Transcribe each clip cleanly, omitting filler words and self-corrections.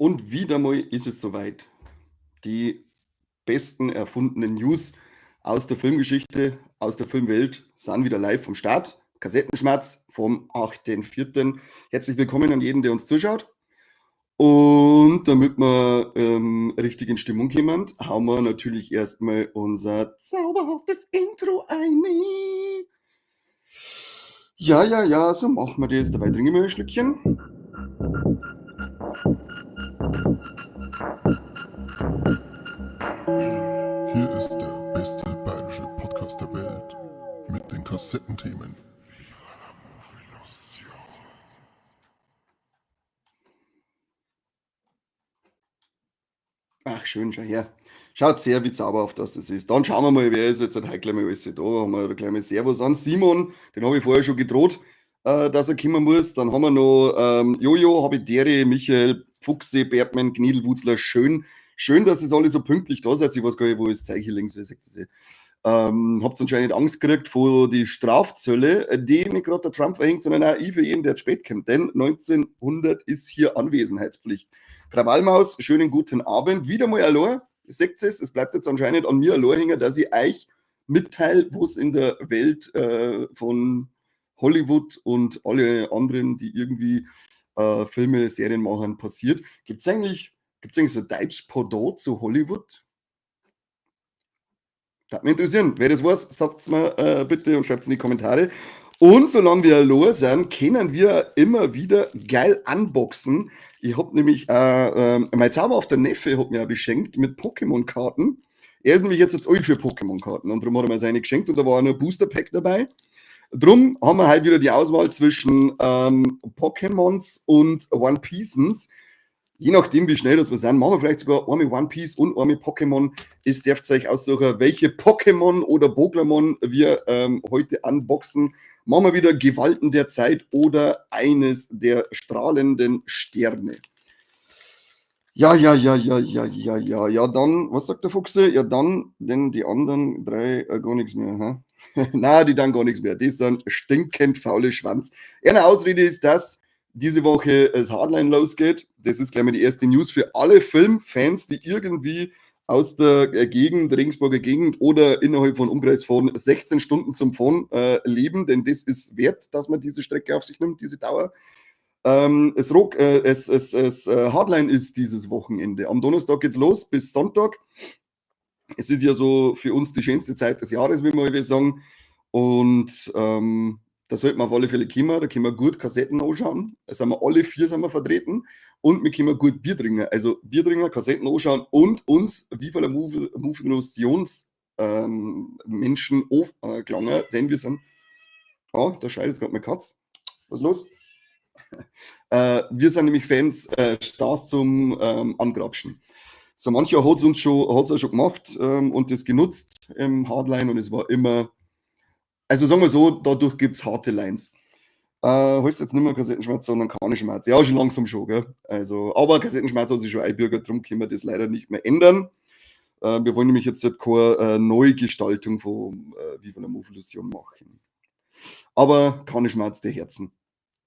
Und wieder mal ist es soweit. Die besten erfundenen News aus der Filmgeschichte, aus der Filmwelt sind wieder live vom Start. Kassettenschmatz vom 8.4. Herzlich willkommen an jeden, der uns zuschaut. Und damit wir richtig in Stimmung kommen, hauen wir natürlich erstmal unser zauberhaftes Intro ein. Ja, ja, ja, so machen wir das. Dabei trinken wir ein Schlückchen. Hier ist der beste bayerische Podcast der Welt mit den Kassettenthemen. Viva la Movilusion. Ach, schön, schau her. Schaut sehr, wie zauberhaft das ist. Dann schauen wir mal, wer ist jetzt heute gleich mal alles da. Haben wir gleich mal Servus an Simon, den habe ich vorher schon gedroht, dass er kommen muss. Dann haben wir noch Jojo, Habitäre, Michael, Fuchse, Bergmann, Gnidl, Wutzler. Schön, schön, dass es alle so pünktlich da seid. Ich weiß gar nicht, wo das Zeichen links ist, sagt das eh. Habt anscheinend Angst gekriegt vor die Strafzölle, die nicht gerade der Trump verhängt, sondern auch ich für jeden, der zu spät kommt. Denn 1900 ist hier Anwesenheitspflicht. Krawallmaus, schönen guten Abend. Wieder mal allein. Ihr seht es, es bleibt jetzt anscheinend an mir allein hängen, dass ich euch mitteile, wo es in der Welt von Hollywood und alle anderen, die irgendwie Filme, Serien machen, passiert. Gibt's eigentlich so ein deutsches Pendant zu Hollywood? Würde mich interessieren. Wer das weiß, sagt's mir bitte und schreibt's in die Kommentare. Und solange wir allein sind, können wir immer wieder geil unboxen. Ich hab nämlich mein zauberhafter Neffe hat mir auch beschenkt mit Pokémon-Karten. Er ist nämlich jetzt alt für Pokémon-Karten und darum hat er mir seine geschenkt und da war auch noch ein Booster-Pack dabei. Drum haben wir heute wieder die Auswahl zwischen Pokémons und One Piecens. Je nachdem, wie schnell das wir sind, machen wir vielleicht sogar einmal One Piece und einmal Pokémon. Es dürft ihr euch aussuchen, welche Pokémon oder Pokémon wir heute unboxen. Machen wir wieder Gewalten der Zeit oder eines der strahlenden Sterne. Ja, ja, ja, ja, ja, ja, ja, ja, dann, was sagt der Fuchse? Ja, dann, denn die anderen drei gar nichts mehr. Hä? Nein, die dann gar nichts mehr. Die sind stinkend faule Schwanz. Eine Ausrede ist, dass diese Woche das Hardline losgeht. Das ist gleich mal die erste News für alle Filmfans, die irgendwie aus der Gegend, Regensburger Gegend oder innerhalb von Umkreis von 16 Stunden zum Fahren leben, denn das ist wert, dass man diese Strecke auf sich nimmt, diese Dauer. Es Rock es, es, es Hardline ist dieses Wochenende. Am Donnerstag geht's los bis Sonntag. Es ist ja so für uns die schönste Zeit des Jahres, wie wir sagen. Und da sollten wir auf alle Fälle kommen, da können wir gut Kassetten anschauen. Da sind wir alle vier sind wir vertreten und wir können gut Bier trinken. Also Bier trinken, Kassetten anschauen und uns Viva la Movilusions Menschen angelangen, denn wir sind. Ah, da schreit jetzt grad meine Katz. Was ist los? Wir sind nämlich Fans, Stars zum Angrapschen. So mancher hat's uns schon, hat's auch schon gemacht und das genutzt im Hardline und es war immer. Also sagen wir so, dadurch gibt's harte Lines. Heißt jetzt nicht mehr Kassettenschmerz, sondern Karneschmerz. Ja, schon langsam schon, gell? Also, aber Kassettenschmerz hat sich schon einbürgert, drum können wir das leider nicht mehr ändern. Wir wollen nämlich jetzt halt keine Neugestaltung von Viva la Movilusion machen. Aber Karneschmerz der Herzen.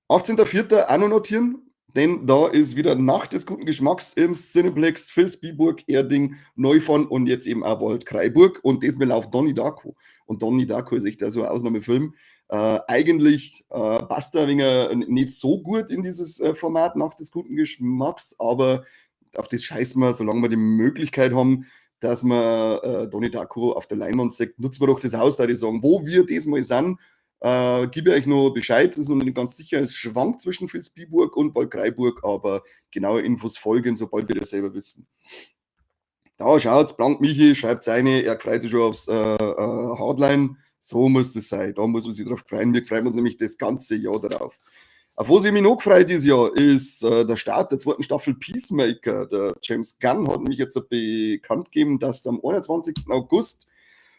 18.04 auch noch notieren, denn da ist wieder Nacht des guten Geschmacks im Cineplex Vilsbiburg, Erding, Neufahrn und jetzt eben auch Waldkraiburg. Und diesmal läuft Donnie Darko. Und Donnie Darko ist echt so ein Ausnahmefilm. Eigentlich passt er ein wenig nicht so gut in dieses Format Nacht des guten Geschmacks, aber auf das scheißen wir, solange wir die Möglichkeit haben, dass man Donnie Darko auf der Leinwand sieht, nutzen wir doch das aus, da ich sagen, wo wir diesmal sind. Gebe ich euch noch Bescheid, das ist noch nicht ganz sicher, es schwankt zwischen Vilsbiburg und Waldkraiburg, aber genaue Infos folgen, sobald wir das selber wissen. Da schaut's, Blank Michi schreibt seine, er freut sich schon aufs Hardline, so muss das sein, da muss man sich drauf freuen, wir freuen uns nämlich das ganze Jahr darauf. Auf was ich mich noch gefreut dieses Jahr, ist der Start der zweiten Staffel Peacemaker. Der James Gunn hat nämlich jetzt bekannt gegeben, dass am 21. August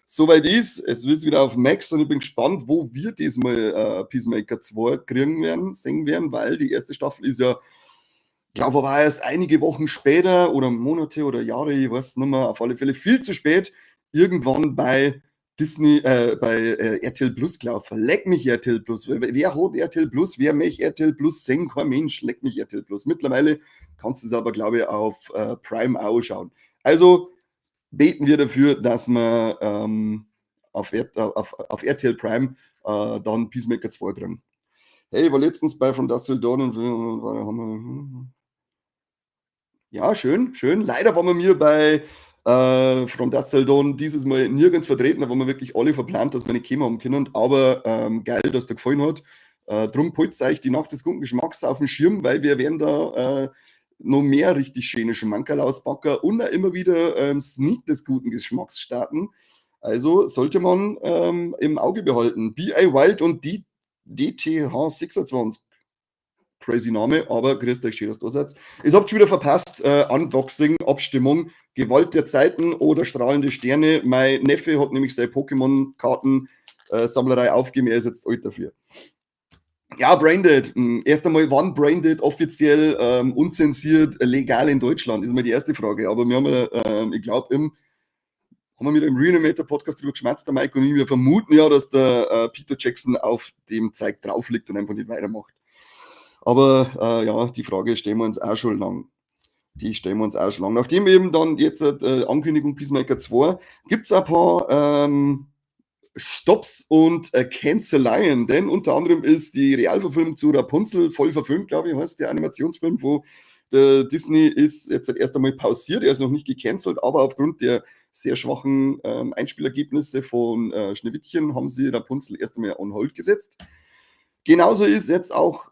soweit ist. Es ist wieder auf Max und ich bin gespannt, wo wir diesmal Peacemaker 2 kriegen werden, sehen werden, weil die erste Staffel ist ja, glaub aber erst einige Wochen später oder Monate oder Jahre, ich weiß nicht mehr, auf alle Fälle viel zu spät, irgendwann bei Disney, bei RTL Plus gelaufen. Leck mich RTL Plus. Wer hat RTL Plus? Wer möchte RTL Plus sehen? Kein Mensch. Leck mich RTL Plus. Mittlerweile kannst du es aber, glaube ich, auf Prime auch schauen. Also beten wir dafür, dass wir auf RTL Prime dann Peacemaker 2 drin. Hey, war letztens bei From Dusk Till Dawn und haben wir, ja, schön, schön. Leider waren wir mir bei From Dusk Till Dawn dieses Mal nirgends vertreten, da waren wir wirklich alle verplant, dass wir nicht kommen haben können. Aber geil, dass dir gefallen hat. Drum behalt's euch die Nacht des guten Geschmacks auf dem Schirm, weil wir werden da noch mehr richtig schöne Schmankerl auspacken und auch immer wieder Sneak des guten Geschmacks starten. Also sollte man im Auge behalten. B.A. Wild und DTH26. Crazy Name, aber grüßt euch, schön, dass ihr da seid. Ihr habt schon wieder verpasst, Unboxing, Abstimmung, Gewalt der Zeiten oder strahlende Sterne. Mein Neffe hat nämlich seine Pokémon-Karten-Sammlerei aufgegeben, er ist jetzt alt dafür. Ja, Braindead. Erst einmal, wann Braindead offiziell unzensiert legal in Deutschland, ist mal die erste Frage. Aber wir haben ja, ich glaube, haben wir mit dem Reanimator Podcast drüber geschwätzt, der Mike und ich, wir vermuten ja, dass der Peter Jackson auf dem Zeug drauf liegt und einfach nicht weitermacht. Aber ja, die Frage stellen wir uns auch schon lang. Die stellen wir uns auch schon lang. Nachdem eben dann jetzt Ankündigung Peacemaker 2, gibt es ein paar Stops und Canceleien, denn unter anderem ist die Realverfilmung zu Rapunzel voll verfilmt, glaube ich, heißt der Animationsfilm, wo der Disney ist jetzt erst einmal pausiert, er ist noch nicht gecancelt, aber aufgrund der sehr schwachen Einspielergebnisse von Schneewittchen haben sie Rapunzel erst einmal on hold gesetzt. Genauso ist jetzt auch,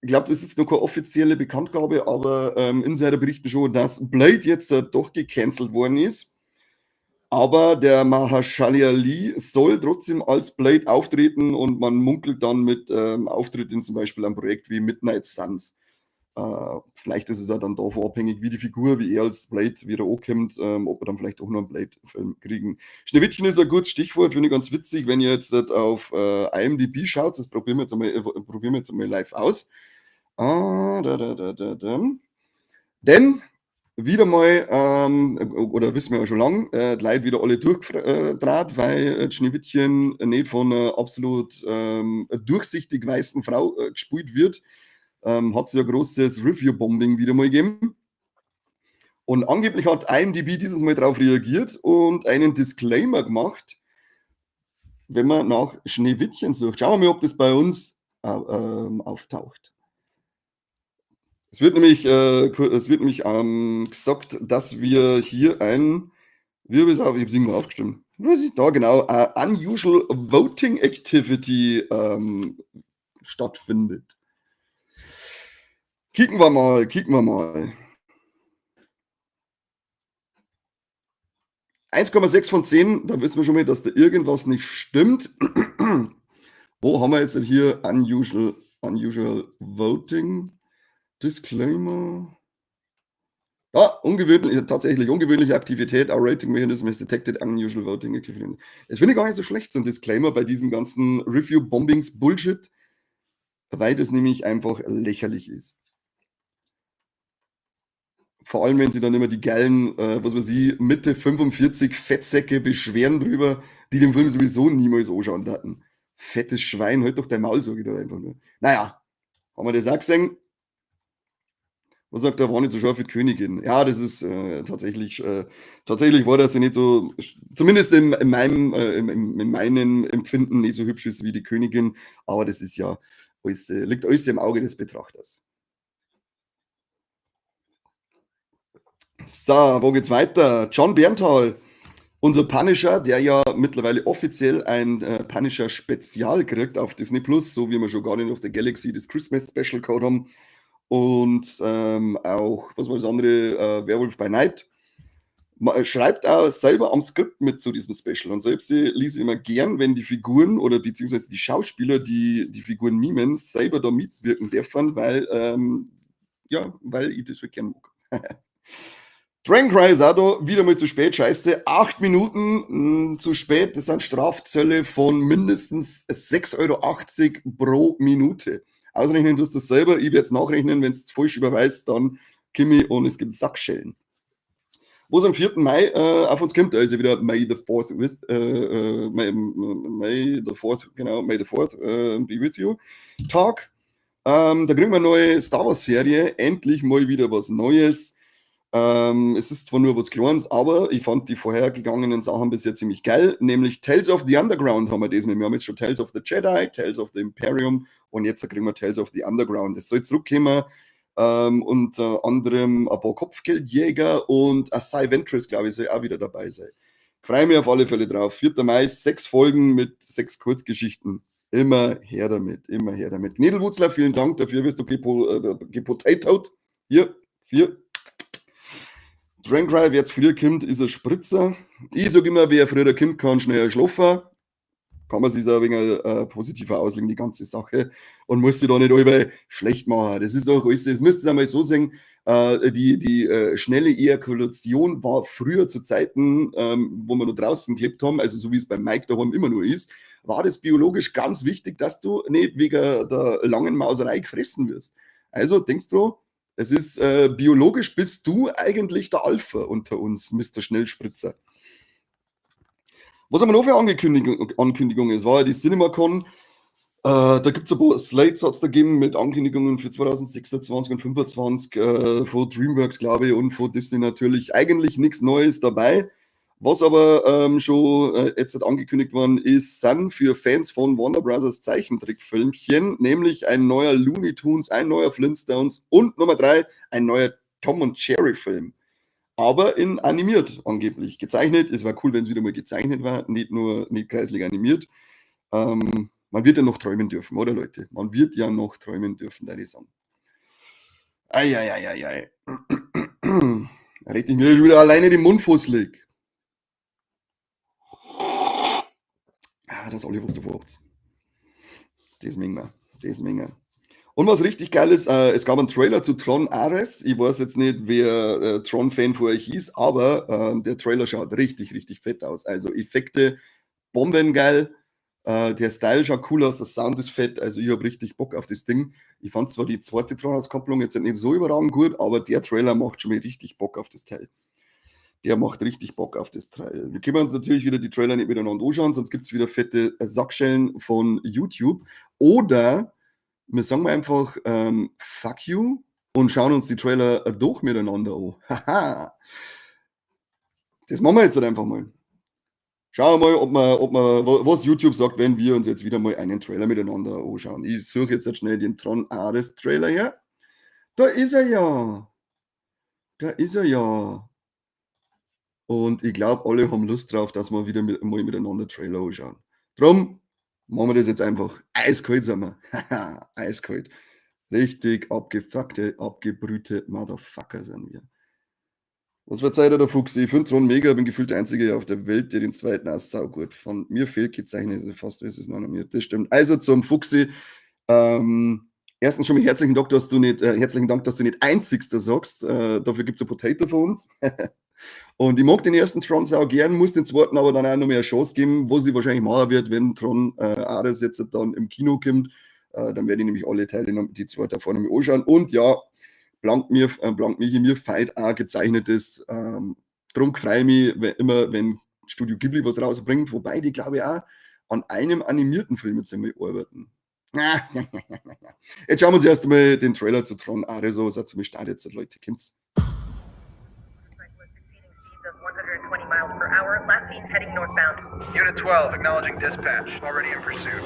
ich glaube, das ist jetzt noch keine offizielle Bekanntgabe, aber Insider berichten schon, dass Blade jetzt doch gecancelt worden ist. Aber der Mahershala Ali soll trotzdem als Blade auftreten und man munkelt dann mit Auftritt in zum Beispiel einem Projekt wie Midnight Suns. Vielleicht ist es auch dann davon abhängig, wie die Figur, wie er als Blade wieder ankommt, ob wir dann vielleicht auch noch einen Blade-Film kriegen. Schneewittchen ist ein gutes Stichwort, finde ich ganz witzig, wenn ihr jetzt auf IMDb schaut, das probieren wir jetzt einmal live aus. Ah, da, da, da, da, da. Denn wieder mal, oder wissen wir ja schon lange, die Leute wieder alle durchgedraht, weil Schneewittchen nicht von einer absolut durchsichtig weißen Frau gespielt wird. Hat es ja großes Review-Bombing wieder mal gegeben. Und angeblich hat IMDb dieses Mal darauf reagiert und einen Disclaimer gemacht, wenn man nach Schneewittchen sucht. Schauen wir mal, ob das bei uns auftaucht. Es wird nämlich gesagt, dass wir hier ein, wie habe ich es auf, ich habe es irgendwo aufgeschrieben. Was ist da genau? Unusual Voting Activity stattfindet. Kicken wir mal, kicken wir mal. 1,6 von 10, da wissen wir schon mal, dass da irgendwas nicht stimmt. Wo haben wir jetzt hier Unusual Voting? Disclaimer. Ja, ungewöhnlich, tatsächlich ungewöhnliche Aktivität. Our rating mechanism has detected unusual voting activity. Das finde ich gar nicht so schlecht, so ein Disclaimer bei diesen ganzen Review-Bombings Bullshit, weil das nämlich einfach lächerlich ist. Vor allem, wenn sie dann immer die geilen, was weiß ich, Mitte 45 Fettsäcke beschweren drüber, die den Film sowieso niemals anschauen hatten. Fettes Schwein, halt doch dein Maul, sag ich da einfach nur. Naja, haben wir das auch gesehen? Was sagt der, war nicht so scharf wie die Königin? Ja, das ist tatsächlich war das ja nicht so, zumindest in meinem Empfinden nicht so hübsch ist wie die Königin, aber das ist ja alles, liegt alles im Auge des Betrachters. So, wo geht's weiter? Jon Bernthal, unser Punisher, der ja mittlerweile offiziell ein Punisher Spezial kriegt auf Disney Plus, so wie wir schon Guardians of the Galaxy das Christmas Special gehabt haben. Und auch, was war das andere, Werewolf by Night. Man schreibt auch selber am Skript mit zu diesem Special. Und selbst lese ich immer gern, wenn die Figuren oder beziehungsweise die Schauspieler, die die Figuren mimen, selber da mitwirken dürfen, weil ich das so gern mag. Dragon Cry ist auch da, wieder mal zu spät, scheiße. 8 Minuten zu spät, das sind Strafzölle von mindestens 6,80 € pro Minute. Ausrechnen tust du das selber, ich werde es nachrechnen, wenn es falsch überweist, dann Kimi und es gibt Sackschellen. Was am 4. Mai auf uns kommt, da ist ja wieder May the 4th with, May the 4th, genau, May the 4th be with you Tag. Da kriegen wir eine neue Star Wars Serie, endlich mal wieder was Neues. Es ist zwar nur was Kleines, aber ich fand die vorhergegangenen Sachen bisher ziemlich geil, nämlich Tales of the Underground haben wir diesmal. Wir haben jetzt schon Tales of the Jedi, Tales of the Imperium und jetzt kriegen wir Tales of the Underground. Es soll zurückkommen, unter anderem ein paar Kopfgeldjäger und Asajj Ventress, glaube ich, soll auch wieder dabei sein. Freue mich auf alle Fälle drauf. 4. Mai, 6 Folgen mit 6 Kurzgeschichten. Immer her damit, immer her damit. Knädelwurzler, vielen Dank, dafür wirst du gepotatoed. Hier, 4. Drancry, wer zu früh kommt, ist ein Spritzer. Ich sag immer, wer früher kommt, kann schneller schlafen. Kann man sich auch ein wenig positiver auslegen, die ganze Sache. Und muss sich da nicht allweil schlecht machen. Das ist auch alles, das müsst ihr einmal so sehen, die schnelle Ejakulation war früher zu Zeiten, wo wir noch draußen gelebt haben, also so wie es beim Mike daheim immer nur ist, war das biologisch ganz wichtig, dass du nicht wegen der langen Mauserei gefressen wirst. Also denkst du, es ist biologisch bist du eigentlich der Alpha unter uns, Mister Schnellspritzer. Was haben wir noch für Ankündigungen? Es war ja die CinemaCon. Da gibt's ein paar Slates, hat's da gegeben mit Ankündigungen für 2026 und 2025, von DreamWorks, glaube ich, und von Disney natürlich. Eigentlich nichts Neues dabei. Was aber schon jetzt angekündigt worden ist, sind für Fans von Warner Brothers Zeichentrickfilmchen, nämlich ein neuer Looney Tunes, ein neuer Flintstones und Nummer 3, ein neuer Tom und Jerry Film. Aber in animiert angeblich. Gezeichnet, es war cool, wenn es wieder mal gezeichnet war, nicht nur nicht kreislig animiert. Man wird ja noch träumen dürfen, oder Leute? Man wird ja noch träumen dürfen, würde ich sagen. Ei, ei, ei, ei, ei. Red ich mir schon wieder alleine den Mund fusselig. Ah, das alle, was davor habt. Das mengen wir. Das mengen wir. Und was richtig geil ist, es gab einen Trailer zu Tron Ares. Ich weiß jetzt nicht, wer Tron-Fan vor euch ist, aber der Trailer schaut richtig, richtig fett aus. Also Effekte, bombengeil. Der Style schaut cool aus, der Sound ist fett. Also ich hab richtig Bock auf das Ding. Ich fand zwar die zweite Tron-Auskopplung jetzt nicht so überragend gut, aber der Trailer macht schon mal richtig Bock auf das Teil. Der macht richtig Bock auf das Teil. Wir können uns natürlich wieder die Trailer nicht miteinander anschauen, sonst gibt's wieder fette Sackschellen von YouTube. Oder wir sagen mal einfach fuck you und schauen uns die Trailer doch miteinander an. Haha. Das machen wir jetzt halt einfach mal. Schauen wir mal, was YouTube sagt, wenn wir uns jetzt wieder mal einen Trailer miteinander anschauen. Ich suche jetzt halt schnell den Tron Ares Trailer her. Da ist er ja. Da ist er ja. Und ich glaub, alle haben Lust drauf, dass wir wieder mal miteinander Trailer anschauen. Drum machen wir das jetzt einfach. Eiskalt sind wir. Haha, eiskalt. Richtig abgefuckte, abgebrühte Motherfucker sind wir. Was verzeiht er der Fuchs? Ich find Tron mega, bin gefühlt der Einzige auf der Welt, der den zweiten auch saugut fand. Mir fehlt gezeichnet, fast ist es noch nicht mehr. Das stimmt. Also zum Fuchsi. Erstens schon mal herzlichen Dank, dass du nicht herzlichen Dank, dass du nicht Einzigster sagst. Dafür gibt's ein Potato von uns. Und ich mag den ersten Tron sau gern, muss den zweiten aber dann auch noch mehr eine Chance geben, was ich wahrscheinlich machen wird, wenn Tron Ares jetzt dann im Kino kommt. Dann werde ich nämlich alle Teile, noch, die zwei davor noch mal anschauen. Und ja, blank mich, mir feit auch gezeichnetes. Drum freue ich mich immer, wenn Studio Ghibli was rausbringt, wobei die, glaube ich, auch an einem animierten Film jetzt einmal arbeiten. Jetzt schauen wir uns erst einmal den Trailer zu Tron Ares an. Seid ihr mal startet jetzt, Leute, kommt's. 120 miles per hour, last seen heading northbound. Unit 12, acknowledging dispatch, already in pursuit.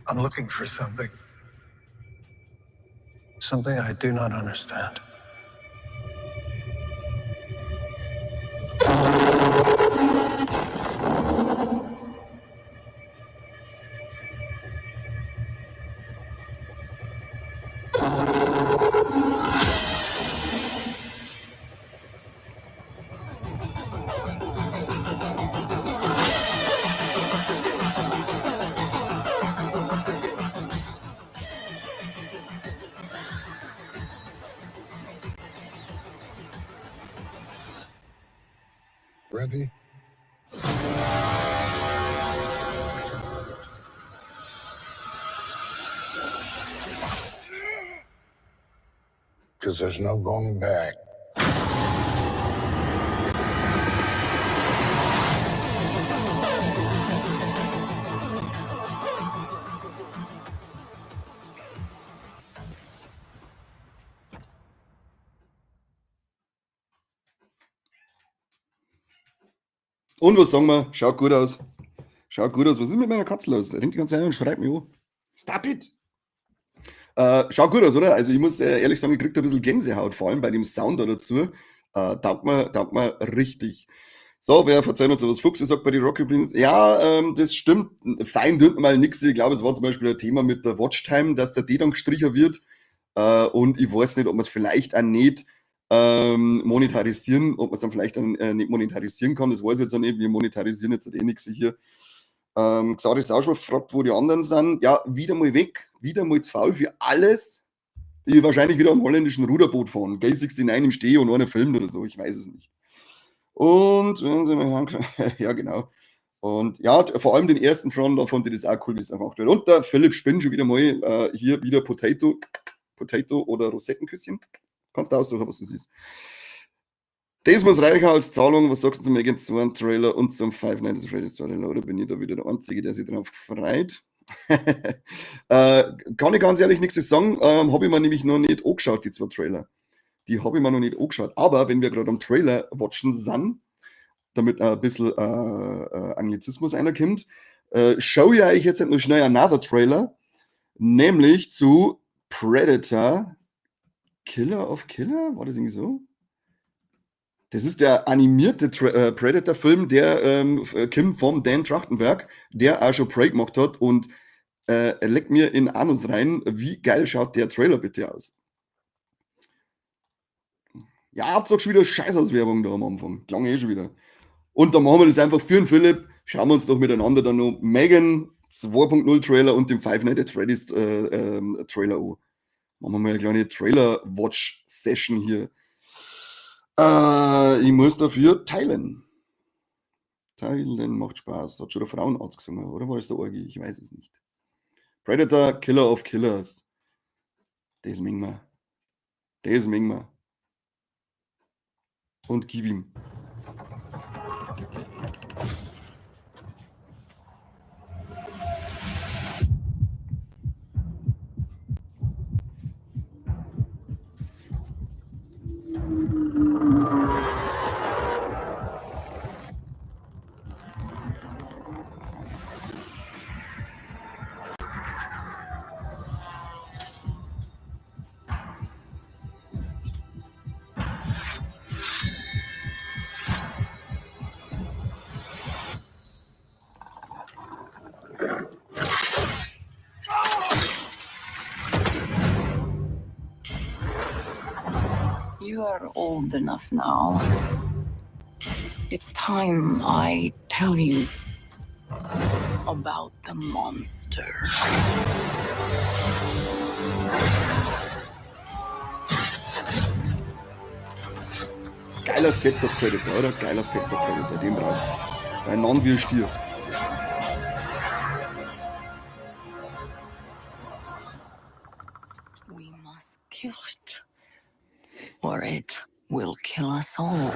I'm looking for something. Something I do not understand. Ready? Because there's no going back. Und was sagen wir? Schaut gut aus. Schaut gut aus. Was ist mit meiner Katze los? Der rennt die ganze Zeit und schreit mich an. Stop it! Schaut gut aus, oder? Also ich muss ehrlich sagen, ich krieg da ein bisschen Gänsehaut, vor allem bei dem Sound da dazu. Taugt mir richtig. So, wer verzeiht uns was Fuchs sagt bei den Rocket Beans? Ja, das stimmt. Fein tut mal nix. Ich glaube, es war zum Beispiel ein Thema mit der Watchtime, dass der D dann gestrichen wird. Und ich weiß nicht, ob man es vielleicht auch nicht monetarisieren, ob man es dann vielleicht dann nicht monetarisieren kann. Das weiß ich jetzt auch nicht. Wir monetarisieren jetzt eh nichts hier. Xari Sauschwaf fragt, wo die anderen sind. Ja, wieder mal weg, wieder mal zu faul für alles. Die wahrscheinlich wieder am holländischen Ruderboot fahren. Gay 69 im Steh und einer filmt oder so, ich weiß es nicht. Und ja, genau. Und ja, vor allem den ersten Tron, da fand ich das auch cool, wie es gemacht wird. Und der Philipp spinnt schon wieder mal hier wieder Potato, Potato oder Rosettenküsschen. Kannst du aussuchen, was das ist. Das muss reichen als Zahlung. Was sagst du zum Megan 2 Trailer und zum Five Nights at Freddy's Trailer? Oder bin ich da wieder der Einzige, der sich drauf freut? Kann ich ganz ehrlich nichts sagen. Habe ich mir nämlich noch nicht angeschaut, die zwei Trailer. Die habe ich mir noch nicht angeschaut. Aber wenn wir gerade am Trailer watchen sind, damit ein bisschen Anglizismus einerkommt, schau ich euch jetzt noch schnell another Trailer, nämlich zu Predator Killer of Killer? War das irgendwie so? Das ist der animierte Predator-Film, der kommt vom Dan Trachtenberg, der auch schon Prey gemacht hat, und er leckt mir in Anus rein. Wie geil schaut der Trailer bitte aus? Ja, habt auch schon wieder Scheißauswerbung da am Anfang. Klang eh schon wieder. Und dann machen wir das einfach für den Philipp. Schauen wir uns doch miteinander dann noch Megan 2.0 Trailer und dem Five Nights at Freddy's Trailer an. Machen wir mal eine kleine Trailer-Watch-Session hier. Ich muss dafür teilen. Teilen macht Spaß. Hat schon der Frauenarzt gesungen, oder war das der Orgi? Ich weiß es nicht. Predator, Killer of Killers. Das mengen wir. Das mengen wir. Und gib ihm. You are old enough now. It's time I tell you about the monster. Geiler Fetzer Predator, oder? Geiler Fetzer Predator, den brauchst du. Ein Mann wie ein Stier. We must kill it, or it will kill us all.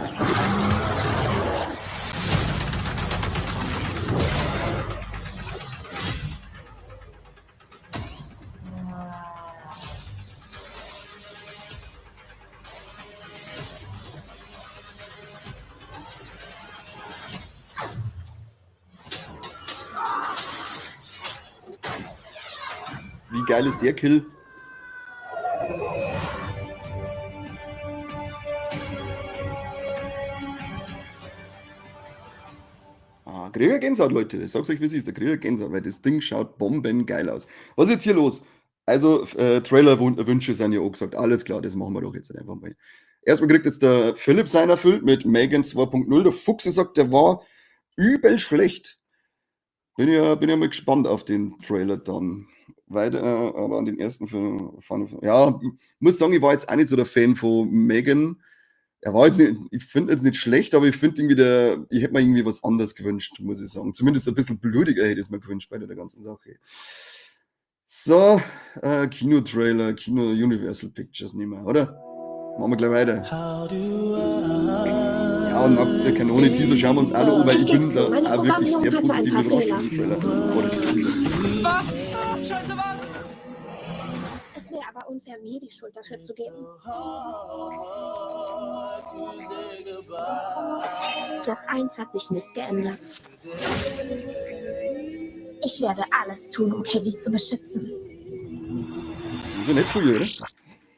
Wie geil ist der Kill? Ah, krieg ich Gänsehaut, Leute. Ich sag's euch, wie es ist. Da krieg ich Gänsehaut, weil das Ding schaut bombengeil aus. Was ist jetzt hier los? Also, Trailer-Wünsche sind ja auch gesagt. Alles klar, das machen wir doch jetzt einfach mal. Erstmal kriegt jetzt der Philipp sein erfüllt mit Megan 2.0. Der Fuchs sagt, der war übel schlecht. Bin ja mal gespannt auf den Trailer dann. Weiter, aber an den ersten Film, ja, ich muss sagen, ich war jetzt auch nicht so der Fan von Megan. Er war jetzt nicht, ich finde jetzt nicht schlecht, aber ich finde irgendwie, ich hätte mir irgendwie was anderes gewünscht, muss ich sagen. Zumindest ein bisschen blutiger hätte ich es mir gewünscht bei der ganzen Sache. So, Kinotrailer, Kino Universal Pictures nehmen wir, oder? Machen wir gleich weiter. Ja, und Nackte Kanone Teaser schauen wir uns auch noch an, weil ich bin da auch wirklich sehr positiv überrascht vom Trailer. Oder dem Teaser. Was? Scheiße, was? Es wäre aber unfair, mir die Schuld dafür zu geben. Doch eins hat sich nicht geändert. Ich werde alles tun, um Katie zu beschützen. Das ist ja nicht viel, oder?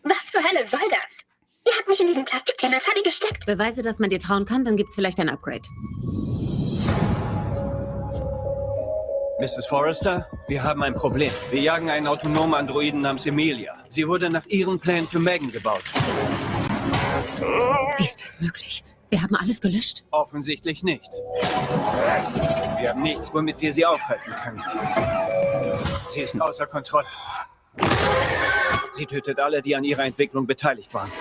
Was zur Hölle soll das? Ihr habt mich in diesen Plastik-Teletubby gesteckt. Beweise, dass man dir trauen kann, dann gibt's vielleicht ein Upgrade. Mrs. Forrester, wir haben ein Problem. Wir jagen einen autonomen Androiden namens Emilia. Sie wurde nach ihren Plänen für Megan gebaut. Wie ist das möglich? Wir haben alles gelöscht. Offensichtlich nicht. Wir haben nichts, womit wir sie aufhalten können. Sie ist außer Kontrolle. Sie tötet alle, die an ihrer Entwicklung beteiligt waren.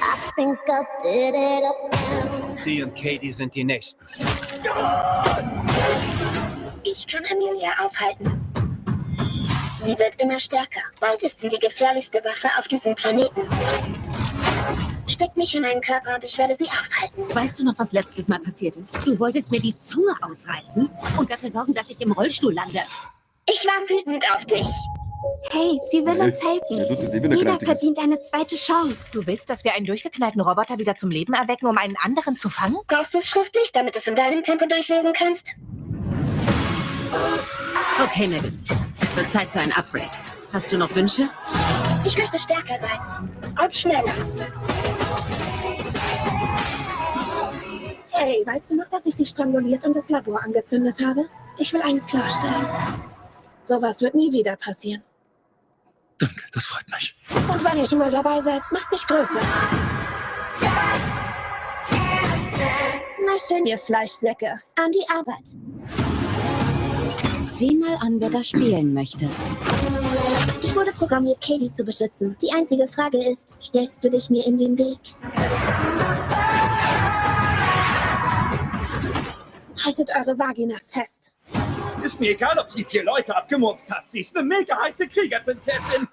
Sie und Katie sind die Nächsten. Ich kann Emilia aufhalten. Sie wird immer stärker. Bald ist sie die gefährlichste Waffe auf diesem Planeten. Steck mich in einen Körper und ich werde sie aufhalten. Weißt du noch, was letztes Mal passiert ist? Du wolltest mir die Zunge ausreißen und dafür sorgen, dass ich im Rollstuhl lande. Ich war wütend auf dich. Hey, sie will Hey, uns helfen. ja, tut das nicht, wenn er Jeder grantig ist. verdient eine zweite Chance. Du willst, dass wir einen durchgeknallten Roboter wieder zum Leben erwecken, um einen anderen zu fangen? Brauchst du es schriftlich, damit du es in deinem Tempo durchlesen kannst? Okay, Megan. Es wird Zeit für ein Upgrade. Hast du noch Wünsche? Ich möchte stärker sein. Und schneller. Hey, weißt du noch, dass ich dich stranguliert und das Labor angezündet habe? Ich will eines klarstellen. Sowas wird nie wieder passieren. Danke, das freut mich. Und wenn ihr schon mal dabei seid, macht mich größer. Na schön, ihr Fleischsäcke. An die Arbeit. Sieh mal an, wer da spielen möchte. Ich wurde programmiert, Katie zu beschützen. Die einzige Frage ist, stellst du dich mir in den Weg? Haltet eure Vaginas fest. Ist mir egal, ob sie 4 Leute abgemurkst hat. Sie ist eine mega heiße Kriegerprinzessin.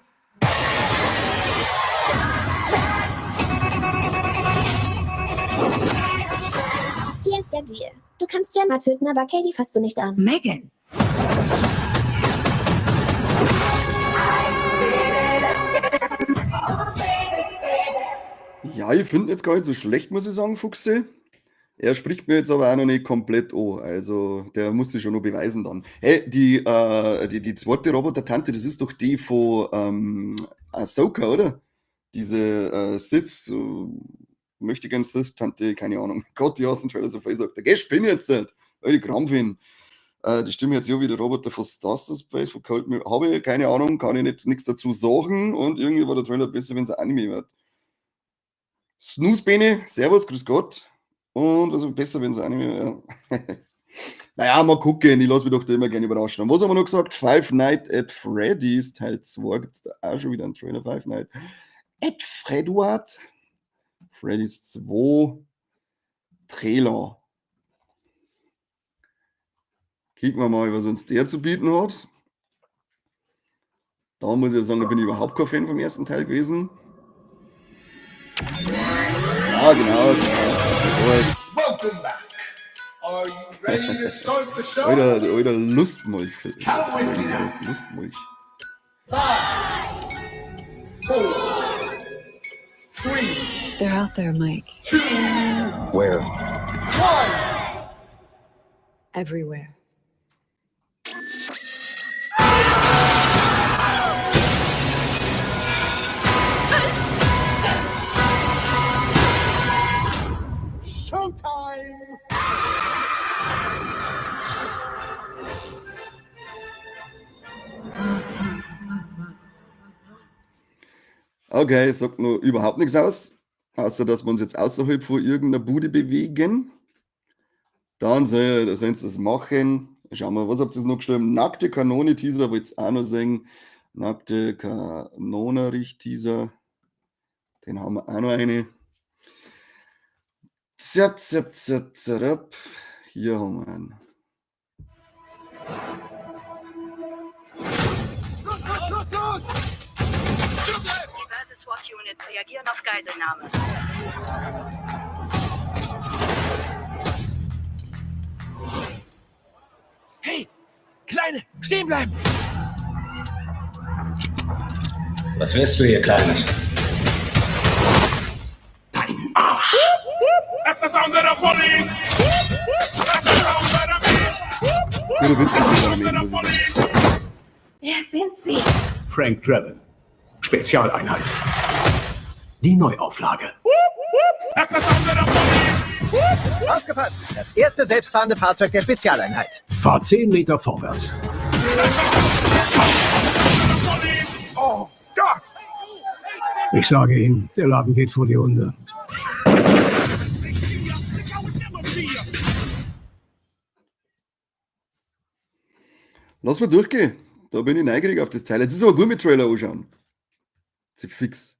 Hier ist der Deal. Du kannst Gemma töten, aber Katie fasst du nicht an. Megan! Ja, ich finde jetzt gar nicht so schlecht, muss ich sagen, Fuchse. Er spricht mir jetzt aber auch noch nicht komplett an. Also, der muss sich schon noch beweisen dann. Hey, die zweite Roboter-Tante, das ist doch die von Ahsoka, oder? Diese Sith, möchte gern Sith-Tante, keine Ahnung. Gott, die aus dem Trailer so viel sagt. Geh, spinn jetzt nicht, weil ich Krampf hin. Die Stimme jetzt ja wie der Roboter von Star Space, von Cold Mirror. Habe ich keine Ahnung, kann ich nicht nichts dazu sagen. Und irgendwie war der Trailer besser, wenn es ein Anime wird. Snooze-Bene, servus, grüß Gott. Und also besser, wenn es ein Anime wäre. Naja, mal gucken, ich lasse mich doch da immer gerne überraschen. Und was haben wir noch gesagt? Five Nights at Freddy's Teil 2, gibt es da auch schon wieder einen Trailer. Five Nights at Fredward. Freddy's 2 Trailer. Kicken wir mal, was uns der zu bieten hat. Da muss ich ja sagen, da bin ich überhaupt kein Fan vom ersten Teil gewesen. Ja, genau. Welcome back. Are you ready to start the show? Alter, alter Lustmolch. Count with me now. Lustmolch. 5, 4, 3, They're out there, Mike. 2, Where? 1. Everywhere. Showtime! Okay, sagt noch überhaupt nichts aus, außer dass wir uns jetzt außerhalb von irgendeiner Bude bewegen. Dann sollen sie das machen. Schauen wir, was habt ihr noch geschrieben? Nackte Kanone-Teaser, wollt ihr auch noch sehen. Nackte Kanonerich-Teaser. Den haben wir auch noch eine. Zap, zap, zap, zap. Hier haben wir einen. Los, los, los, los! Diverse SWAT-Units reagieren auf Geiselnahme. Hey, Kleine, stehen bleiben! Was willst du hier, Kleines? Dein Arsch! That's the sound of the police! That's the sound of the beast! Guter Witz ist das am Ende, muss ich sagen. Wer sind Sie? Frank Drebin. Spezialeinheit. Die Neuauflage. That's the sound of the police! Aufgepasst! Das erste selbstfahrende Fahrzeug der Spezialeinheit. Fahr 10 Meter vorwärts. Oh Gott! Ich sage Ihnen, der Laden geht vor die Hunde. Lass mal durchgehen. Da bin ich neugierig auf das Teil. Jetzt ist aber gut mit Trailer anschauen. Zefix.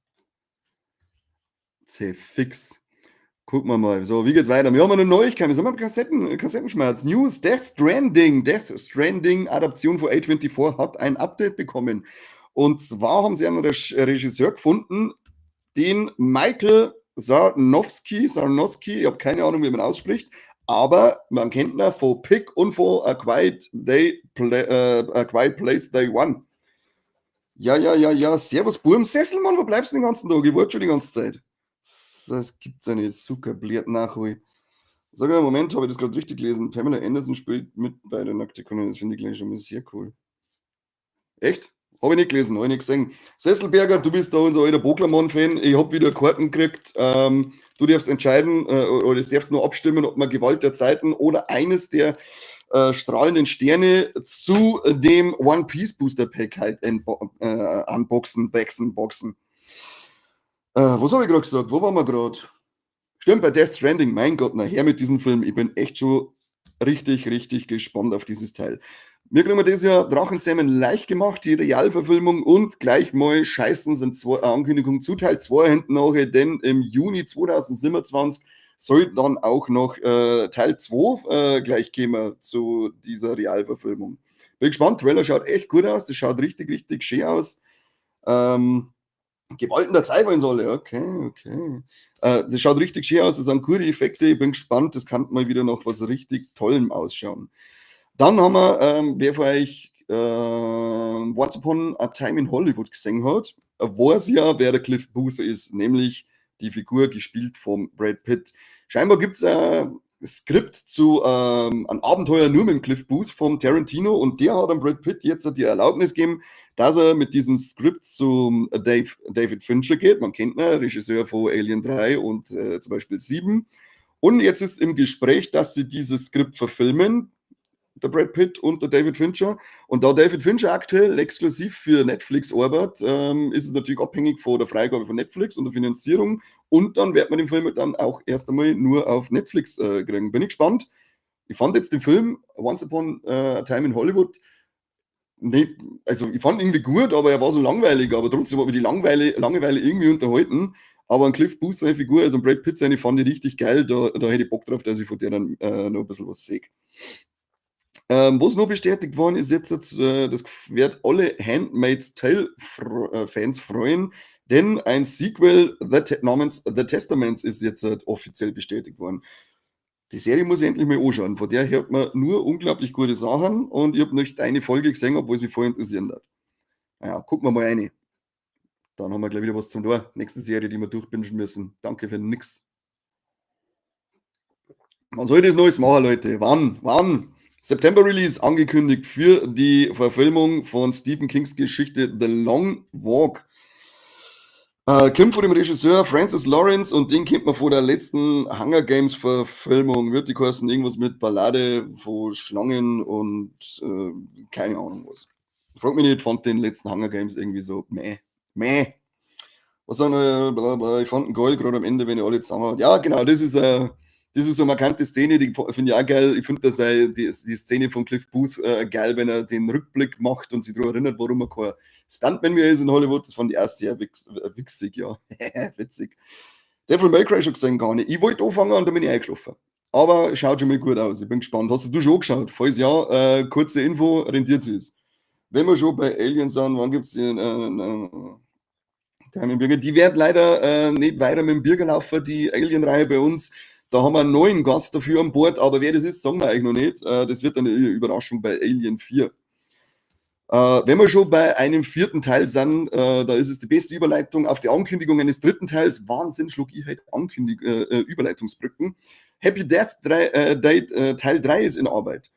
Zefix. Gucken wir mal. So, wie geht's weiter? Wir haben eine Neuigkeit. Wir sind am Kassettenschmerz. News: Death Stranding. Death Stranding Adaption von A24 hat ein Update bekommen. Und zwar haben sie einen Regisseur gefunden, den Michael Sarnowski. Sarnowski, ich habe keine Ahnung, wie man ausspricht, aber man kennt ihn von Pig und von A Quiet Place Day One. Ja, ja, ja, ja. Servus, Burm. Sesselmann, wo bleibst du den ganzen Tag? Ich warte schon die ganze Zeit. Das gibt's ja nicht. Zucker bliert nachhol. Sag mal, Moment, habe ich das gerade richtig gelesen? Pamela Anderson spielt mit bei der Nackte Kanone. Das finde ich gleich schon mal sehr cool. Echt? Habe ich nicht gelesen, habe ich nicht gesehen. Sesselberger, du bist da unser alter Boglermann-Fan. Ich habe wieder Karten gekriegt. Du darfst entscheiden, oder es darfst nur abstimmen, ob man Gewalt der Zeiten oder eines der strahlenden Sterne zu dem One Piece Booster Pack halt unboxen, boxen, boxen. Was habe ich gerade gesagt? Wo waren wir gerade? Stimmt, bei Death Stranding. Mein Gott, na her mit diesem Film. Ich bin echt schon richtig, richtig gespannt auf dieses Teil. Wir kriegen das ja Drachenzähmen leicht gemacht, die Realverfilmung, und gleich mal scheißen sind zwei Ankündigungen zu Teil 2 hinten nachher, denn im Juni 2027 soll dann auch noch Teil 2 gleich kommen zu dieser Realverfilmung. Bin gespannt, Trailer schaut echt gut aus, das schaut richtig, richtig schön aus. Gewalten der Zeit wollen soll, okay, okay. Das schaut richtig schön aus, das sind gute Effekte, ich bin gespannt, das kann mal wieder noch was richtig Tollem ausschauen. Dann haben wir, wer von euch Once Upon a Time in Hollywood gesehen hat, weiß ja, wer der Cliff Booth ist, nämlich die Figur gespielt vom Brad Pitt. Scheinbar gibt's ein Skript zu einem Abenteuer nur mit dem Cliff Booth vom Tarantino, und der hat dem Brad Pitt jetzt die Erlaubnis gegeben, dass er mit diesem Skript zum David Fincher geht. Man kennt ihn, Regisseur von Alien 3 und zum Beispiel 7. Und jetzt ist im Gespräch, dass sie dieses Skript verfilmen, der Brad Pitt und der David Fincher. Und da David Fincher aktuell exklusiv für Netflix arbeitet, ist es natürlich abhängig von der Freigabe von Netflix und der Finanzierung. Und dann wird man den Film dann auch erst einmal nur auf Netflix kriegen. Bin ich gespannt. Ich fand jetzt den Film Once Upon a Time in Hollywood, nee, also ich fand ihn irgendwie gut, aber er war so langweilig. Aber trotzdem hat mich die Langeweile irgendwie unterhalten. Aber ein Cliff Booth, seine Figur, also ein Brad Pitt, seine, fand ich richtig geil. Da hätte ich Bock drauf, dass ich von der dann noch ein bisschen was sehe. Was noch bestätigt worden ist jetzt, das wird alle Handmaid's Tale Fans freuen, denn ein Sequel namens The Testaments ist jetzt offiziell bestätigt worden. Die Serie muss ich endlich mal anschauen, von der hört man nur unglaublich gute Sachen, und ich hab nicht eine Folge gesehen, obwohl es mich voll interessieren hat. Naja, gucken wir mal rein. Dann haben wir gleich wieder was zum Tor. Nächste Serie, die wir durchbingen müssen. Danke für nix. Man soll das Neues machen, Leute. Wann? Wann? September Release angekündigt für die Verfilmung von Stephen Kings Geschichte The Long Walk. Kommt von dem Regisseur Francis Lawrence, und den kennt man von der letzten Hunger Games Verfilmung. Wird die kosten irgendwas mit Ballade von Schlangen und keine Ahnung was. Frag mich nicht, fand den letzten Hunger Games irgendwie so meh. Meh. Was sagen wir? Bla, bla, ich fand den geil, gerade am Ende, wenn ihr alle zusammen habt. Ja, genau, das ist so eine markante Szene, die finde ich auch geil. Ich finde die Szene von Cliff Booth geil, wenn er den Rückblick macht und sich daran erinnert, warum er kein Stuntman mehr ist in Hollywood. Das fand ich auch sehr witzig, ja. Witzig. Devil May Cry schon gesehen? Gar nicht. Ich wollte anfangen und dann bin ich eingeschlafen. Aber schaut schon mal gut aus. Ich bin gespannt. Hast du schon angeschaut? Falls ja, kurze Info, rentiert sich. Wenn wir schon bei Aliens sind, wann gibt es den Birger? Die werden leider nicht weiter mit dem Birger laufen, die Alien-Reihe bei uns. Da haben wir einen neuen Gast dafür an Bord, aber wer das ist, sagen wir eigentlich noch nicht. Das wird dann eine Überraschung bei Alien 4. Wenn wir schon bei einem vierten Teil sind, da ist es die beste Überleitung auf die Ankündigung eines dritten Teils. Wahnsinn, schlug ich halt Überleitungsbrücken. Happy Death Day Teil 3 ist in Arbeit.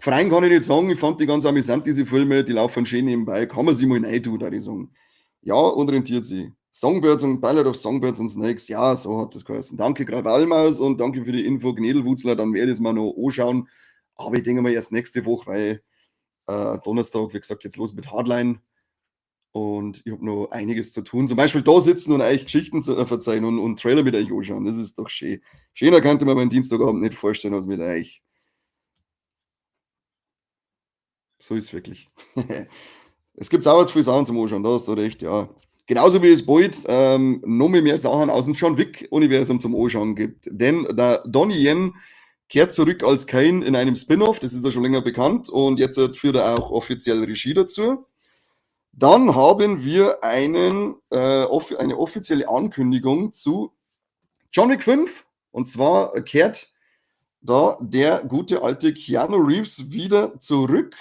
Freien kann ich nicht sagen, ich fand die ganz amüsant, diese Filme, die laufen schön nebenbei, kann man sich mal rein tun, da ich sagen. Ja, und rentiert sie. Songbirds und Ballad of Songbirds and Snakes, ja, so hat das geheißen. Danke, Krawallmaus, und danke für die Info, Gnädelwutzler, dann werde ich es mal noch anschauen. Aber ich denke mal erst nächste Woche, weil Donnerstag, wie gesagt, geht's los mit Hardline. Und ich habe noch einiges zu tun. Zum Beispiel da sitzen und euch Geschichten zu verzeihen und Trailer mit euch anschauen. Das ist doch schön. Schöner könnte man meinen Dienstagabend nicht vorstellen als mit euch. So ist es wirklich. Es gibt auch zu viele Sachen zum Anschauen, da hast du recht, ja. Genauso wie es bald noch mehr Sachen aus dem John Wick-Universum zum Anschauen gibt. Denn der Donnie Yen kehrt zurück als Caine in einem Spin-off, das ist ja schon länger bekannt, und jetzt führt er auch offiziell Regie dazu. Dann haben wir eine offizielle Ankündigung zu John Wick 5, und zwar kehrt da der gute alte Keanu Reeves wieder zurück.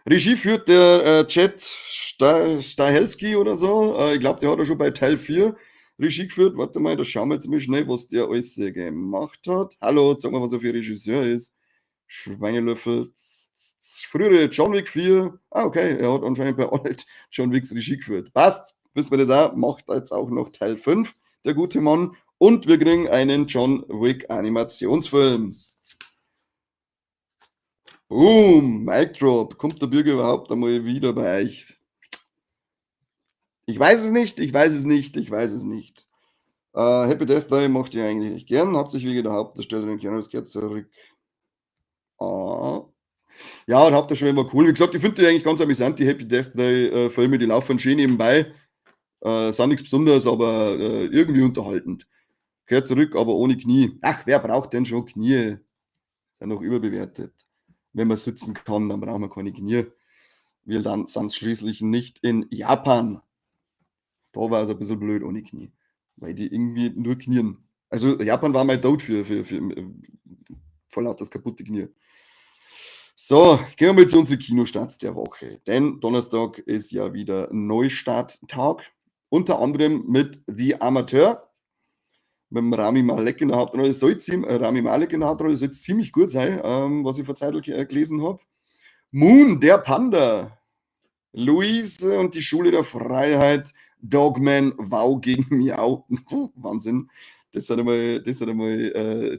Regie führt der Chad Stahelski oder so. Ich glaube, der hat ja schon bei Teil 4 Regie geführt. Warte mal, da schauen wir jetzt mal schnell, was der alles gemacht hat. Hallo, sag mal, was er für Regisseur ist. Schweinelöffel. Frühere John Wick 4. Ah, okay, er hat anscheinend bei allen John Wicks Regie geführt. Passt, wissen wir das auch. Macht jetzt auch noch Teil 5, der gute Mann. Und wir kriegen einen John Wick Animationsfilm. Boom, Mic Drop. Kommt der Bürger überhaupt einmal wieder bei euch? Ich weiß es nicht, ich weiß es nicht, ich weiß es nicht. Happy Death Day mochte ich eigentlich echt gern, hauptsächlich wegen der Hauptdarstellerin Keanu Reeves kehrt zurück. Ah. Ja, und habt ihr schon immer cool. Wie gesagt, ich finde die eigentlich ganz amüsant, die Happy Death Day Filme, die laufen schön nebenbei. Sind nichts Besonderes, aber irgendwie unterhaltend. Kehrt zurück, aber ohne Knie. Ach, wer braucht denn schon Knie? Sind noch überbewertet. Wenn man sitzen kann, dann brauchen wir keine Knie. Wir dann sind schließlich nicht in Japan. Da war es ein bisschen blöd ohne Knie, weil die irgendwie nur knien. Also Japan war mein Tod für voll lauter das kaputte Knie. So, gehen wir mal zu unseren Kinostarts der Woche. Denn Donnerstag ist ja wieder Neustarttag. Unter anderem mit The Amateur. Mit dem Rami Malek in der Hauptrolle. Rami Malek in der Hauptrolle soll ziemlich gut sein, was ich vor Zeit gelesen habe. Moon, der Panda. Luise und die Schule der Freiheit. Dogman, Wow gegen Miau. Wahnsinn. Das sind einmal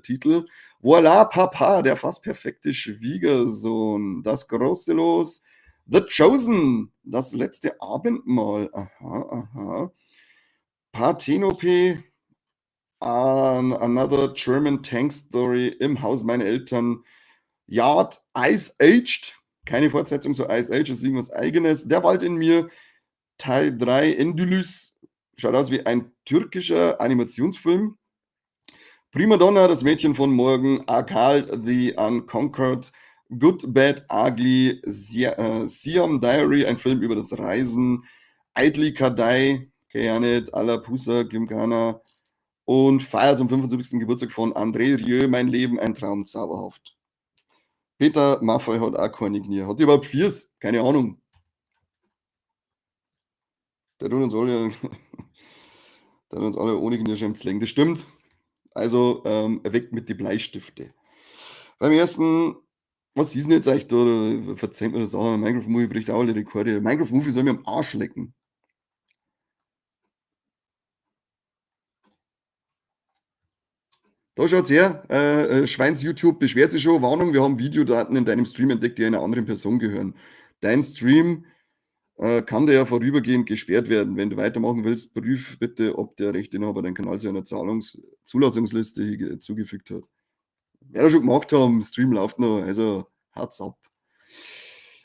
Titel. Voila, Papa, der fast perfekte Schwiegersohn. Das große Los. The Chosen, das letzte Abendmahl. Aha. Parthenope, Another German Tank Story, Im Haus meiner Eltern. Yard, Ice Aged. Keine Fortsetzung zu Ice Age, das ist irgendwas Eigenes. Der Wald in mir, Teil 3, Endülüs. Schaut aus wie ein türkischer Animationsfilm. Prima Donna, das Mädchen von morgen, Akal, The Unconquered, Good, Bad, Ugly, Siam Diary, ein Film über das Reisen, Idli Kadai, kenn ich nicht, Alappuzha Gymkhana und Feier zum 75. Geburtstag von André Rieu, Mein Leben, ein Traum, zauberhaft. Peter Maffay hat auch keine Knie. Hat die überhaupt Viers? Keine Ahnung. Der tut uns alle ohne Knie schon legen. Das stimmt. Also weg mit die Bleistifte. Beim ersten, was hieß denn jetzt eigentlich da? Verzeiht mir das auch. Minecraft Movie bricht auch alle Rekorde. Minecraft Movie soll mir am Arsch lecken. Da schaut's her, Schweins YouTube beschwert sich schon. Warnung, wir haben Videodaten in deinem Stream entdeckt, die einer anderen Person gehören. Dein Stream kann dir ja vorübergehend gesperrt werden. Wenn du weitermachen willst, prüf bitte, ob der Rechteinhaber deinen Kanal zu einer Zahlungs-Zulassungsliste hinzugefügt hat. Wer das schon gemacht haben, Stream läuft noch, also haut's ab.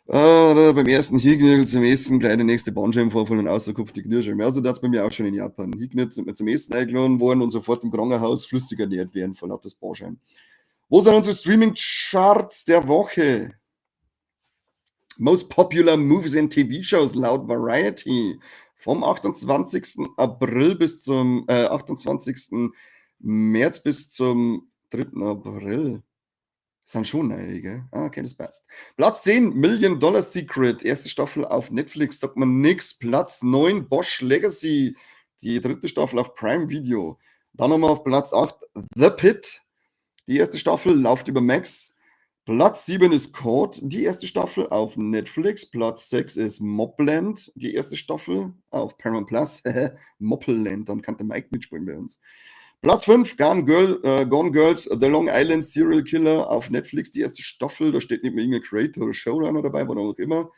Beim ersten Hignirgel zum Essen gleich der nächste Bandscheibenvorfall und außerkopf die Knirscheiben. Ja, so das bei mir auch schon in Japan. Hignir sind wir zum Essen eingeladen worden und sofort im Krankenhaus flüssig ernährt werden vor lauter Bandscheiben. Wo sind unsere Streaming-Charts der Woche? Most Popular Movies and TV Shows laut Variety. Vom 28. April bis zum 28. März bis zum 3. April. Das sind schon neue, gell? Ah, okay, das passt. Platz 10, Million Dollar Secret, erste Staffel auf Netflix, sagt man nix. Platz 9, Bosch Legacy, die dritte Staffel auf Prime Video. Dann haben wir auf Platz 8, The Pitt, die erste Staffel läuft über Max. Platz 7 ist Caught, die erste Staffel auf Netflix. Platz 6 ist Mobland, die erste Staffel auf Paramount Plus. Moppelland, dann kann der Mike mitspielen bei uns. Platz 5, Gone Girls, The Long Island Serial Killer auf Netflix, die erste Staffel. Da steht nicht mehr irgendein Creator oder Showrunner dabei, was auch immer.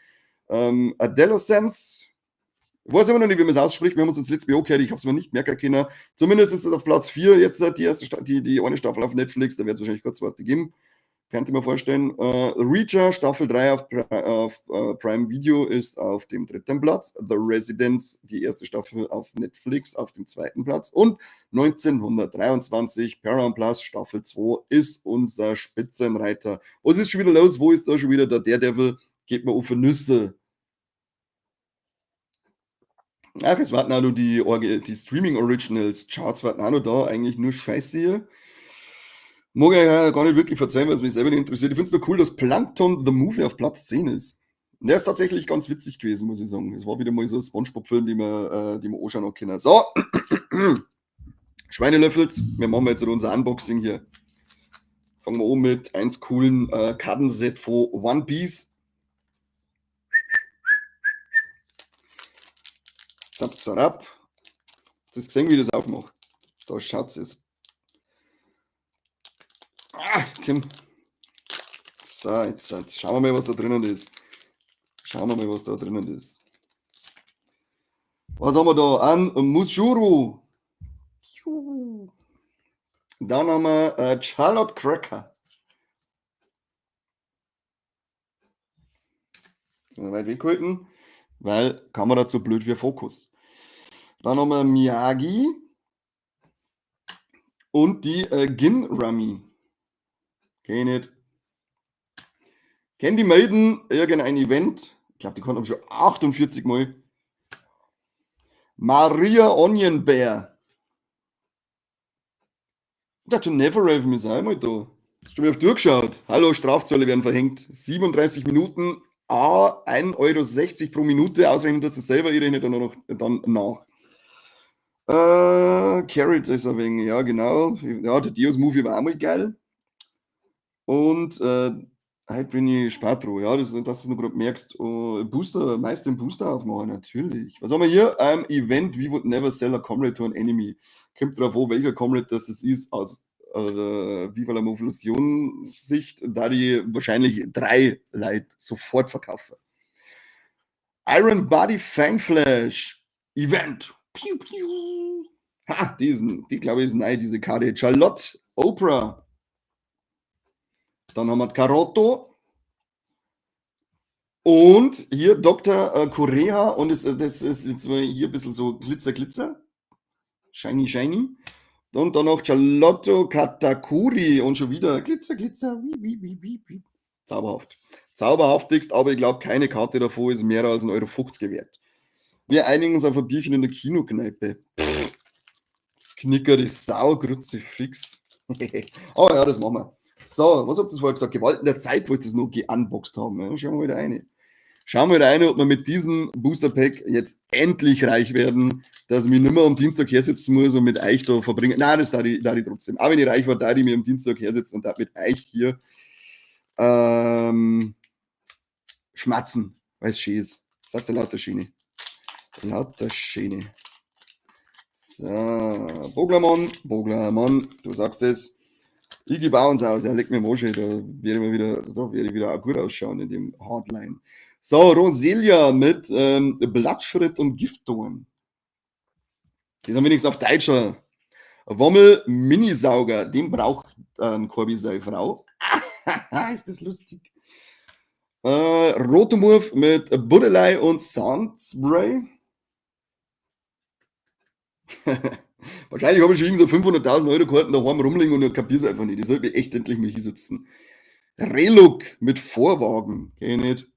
Adolescence, ich weiß immer noch nicht, wie man es ausspricht. Wir haben uns das letzte Mal auch gehört, ich habe es mir nicht merken können. Zumindest ist es auf Platz 4 jetzt die erste die eine Staffel auf Netflix. Da wird es wahrscheinlich kurz zweite geben. Könnt ihr mir vorstellen. Reacher, Staffel 3 auf Prime Video ist auf dem dritten Platz. The Residence, die erste Staffel auf Netflix, auf dem zweiten Platz. Und 1923, Paramount Plus, Staffel 2 ist unser Spitzenreiter. Was ist schon wieder los? Wo ist da schon wieder der Daredevil? Geht mir auf die Nüsse. Ach, jetzt warten auch noch die Streaming Originals Charts warten auch noch da. Eigentlich nur Scheiße hier. Mag ich ja gar nicht wirklich verzeihen, weil es mich selber nicht interessiert. Ich find's nur cool, dass Plankton the Movie auf Platz 10 ist. Und der ist tatsächlich ganz witzig gewesen, muss ich sagen. Es war wieder mal so ein Spongebob-Film, den wir anschauen können. So, Schweinelöffels, wir machen jetzt unser Unboxing hier. Fangen wir an mit eins coolen Kartenset von One Piece. Zap, zarab. Hast du das gesehen, wie ich das aufmache? Da schaut's es. Ah, komm. So, jetzt schauen wir mal, was da drinnen ist. Schauen wir mal, was da drinnen ist. Was haben wir da? Ein Mushuru. Dann haben wir Charlotte Cracker. Sind wir weit weggehalten, weil Kamera zu blöd wie Fokus. Dann haben wir Miyagi und die Gin Rummy. Kenn ich nicht. Kenn die Maiden, irgendein Event. Ich glaub, die konnten schon 48 Mal. Maria Onion Bear. Der Never Raven ist auch einmal da. Hast du mir auf die Uhr geschaut? Hallo, Strafzölle werden verhängt. 37 Minuten, a 1,60 € pro Minute. Ausrechnen, dass das selber, ich rechne dann noch dann nach. Carrot ist ein wenig, ja genau. Ja, der Deus Movie war auch mal geil. Und heute bin ich spät dran, ja, dass du es noch grad merkst. Oh, Booster, meist den Booster aufmachen, natürlich. Was haben wir hier? Event, we would never sell a comrade to an enemy. Kommt drauf an, welcher Comrade das ist, aus Viva la Movolution-Sicht, da die wahrscheinlich 3 Leute sofort verkaufen. Iron Body Fang Flash Event. Piu, piu. Ha, die glaube ich ist neu, diese Karte. Charlotte Oprah. Dann haben wir Carotto. Und hier Doktor Kureha. Und das ist jetzt mal hier ein bisschen so Glitzer, Glitzer. Shiny, shiny. Und dann noch Charlotte Katakuri. Und schon wieder Glitzer, Glitzer. Wie, wie, wie, wie, wie. Zauberhaft. Zauberhaftigst, aber ich glaub, keine Karte davon ist mehr als 1,50 € wert. Wir einigen uns auf ein Bierchen in der Kinokneipe. Pff. Knicker die Sau, Kruzifix. Oh ja, das machen wir. So, was habt ihr vorher gesagt? Gewalten der Zeit wollt ihr es noch geunboxed haben. Ja, schauen wir wieder rein. Schauen wir rein, ob wir mit diesem Booster Pack jetzt endlich reich werden, dass ich mich nicht mehr am Dienstag hersetzen muss und mit euch da verbringen. Nein, das darf ich trotzdem. Auch wenn ich reich war, darf ich mich am Dienstag hersetzen und darf mit euch hier schmatzen, weil es schön ist. Seid ihr lauter Schöne. Lauter Schöne. So, Boglermann, Boglermann, du sagst es. Ich gebe auch uns aus, ja, leg mir am Arsch, da werde ich mal wieder, da werde ich wieder auch gut ausschauen in dem Hardline. So, Roselia mit Blattschritt und Giftdorn. Die sind wenigstens auf Deutsch. Wommel Minisauger, den braucht Corby seine Frau. Ist das lustig. Rotomorph mit Buddelei und Sandspray. Wahrscheinlich habe ich schon irgend so 500.000 Euro Karten daheim rumliegen und ich kapier's einfach nicht. Ich sollte mich echt endlich mal hinsetzen. Reluk mit Vorwagen. Kenn ich nicht.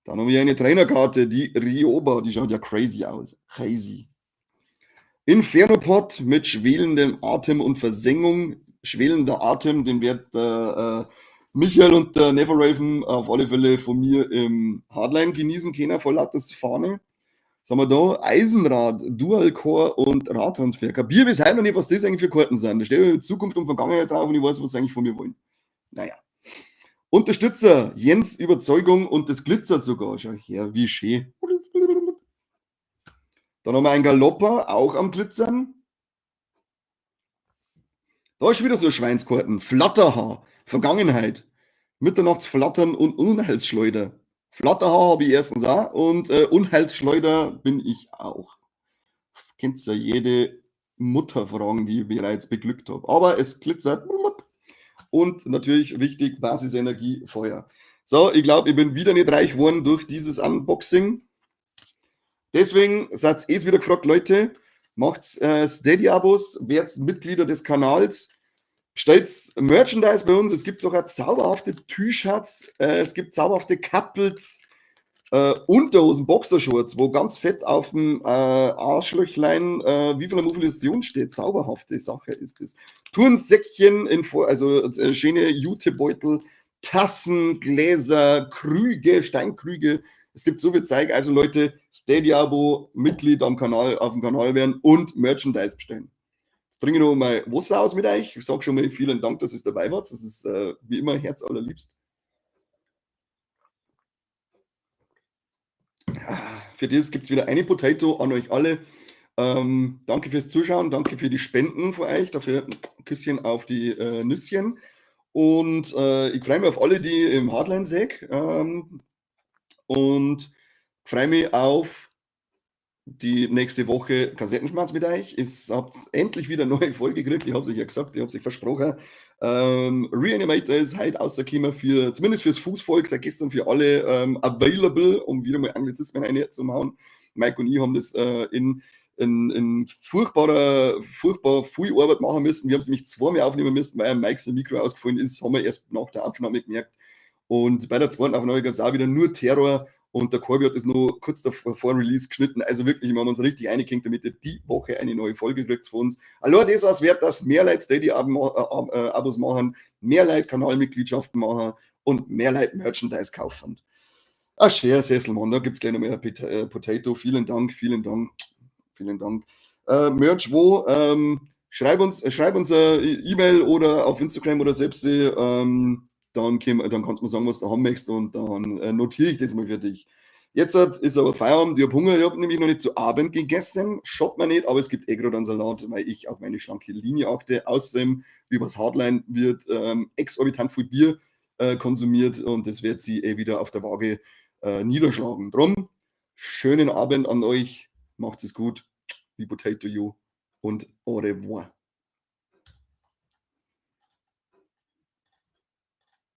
Dann haben wir eine Trainerkarte, die Rioba, die schaut ja crazy aus. Crazy. Infernopod mit schwelendem Atem und Versengung. Schwelender Atem, den wird Michael und der Neverraven auf alle Fälle von mir im Hardline genießen können, vor lauter Fahne. Was haben wir da? Eisenrad, Dual-Core und Radtransfer. Kapier bis heute noch nicht, was das eigentlich für Karten sind. Da steht Zukunft und Vergangenheit drauf und ich weiß, was sie eigentlich von mir wollen. Naja. Unterstützer, Jens Überzeugung und das glitzert sogar. Schau her, wie schön. Dann haben wir einen Galopper, auch am Glitzern. Da ist wieder so Schweinskarten. Flatterhaar, Vergangenheit. Mitternachtsflattern und Unheilsschleuder. Flatterhaar habe ich erstens auch und Unheilsschleuder bin ich auch. Kennt ja jede Mutter fragen, die ich bereits beglückt habe. Aber es glitzert. Und natürlich wichtig, Basisenergie, Feuer. So, ich glaube, ich bin wieder nicht reich geworden durch dieses Unboxing. Deswegen seid ihr wieder gefragt, Leute, macht's Steady-Abos, werdet Mitglieder des Kanals, bestellt Merchandise bei uns. Es gibt doch auch zauberhafte T-Shirts, es gibt zauberhafte Couples, Unterhosen, Boxershorts, wo ganz fett auf dem Arschlöchlein wie viel Mobilisation steht. Zauberhafte Sache ist das. Turnsäckchen, in vor, also schöne Jutebeutel, Tassen, Gläser, Krüge, Steinkrüge. Es gibt so viel Zeug. Also Leute, Steady-Abo, Mitglied am Kanal, auf dem Kanal werden und Merchandise bestellen. Jetzt trinke ich noch mal Wasser aus mit euch. Ich sage schon mal vielen Dank, dass ihr dabei wart. Das ist wie immer herzallerliebst. Für das gibt es wieder eine Potato an euch alle. Danke fürs Zuschauen, danke für die Spenden von euch. Dafür ein Küsschen auf die Nüsschen. Und ich freue mich auf alle, die im Hardline sehen. Und freue mich auf die nächste Woche Kassettenschmerz mit euch. Ihr habt endlich wieder eine neue Folge gekriegt. Ich habe es euch ja gesagt, ich habe es euch versprochen. Reanimator ist heute rausgekommen, für, zumindest fürs Fußvolk, da gestern für alle available, um wieder mal Anglizismen reinzuhauen. Mike und ich haben das in furchtbar viel Arbeit machen müssen. Wir haben es nämlich zweimal aufnehmen müssen, weil Mike sein Mikro ausgefallen ist, haben wir erst nach der Aufnahme gemerkt. Und bei der zweiten Aufnahme gab es auch wieder nur Terror und der Corby hat das nur kurz davor vor Release geschnitten. Also wirklich, wir haben uns richtig eingehängt, damit ihr die Woche eine neue Folge kriegt von uns. Allein das was wert, dass mehr Leute Steady-Abos machen, mehr Leute Kanalmitgliedschaften machen und mehr Leute Merchandise kaufen. Ach, schön, Sesselmann, da gibt es gleich noch mehr Potato. Vielen Dank, vielen Dank, vielen Dank. Merch wo? Schreib uns eine E-Mail oder auf Instagram oder selbst dann kannst du mir sagen, was du haben möchtest und dann notiere ich das mal für dich. Jetzt ist aber Feierabend, ich habe Hunger, ich habe nämlich noch nicht zu Abend gegessen, schaut mir nicht, aber es gibt eh gerade einen Salat, weil ich auf meine schlanke Linie achte. Außerdem, übers Hardline wird exorbitant viel Bier konsumiert und das wird sie eh wieder auf der Waage niederschlagen. Drum, schönen Abend an euch, macht es gut, wie Potato You und au revoir.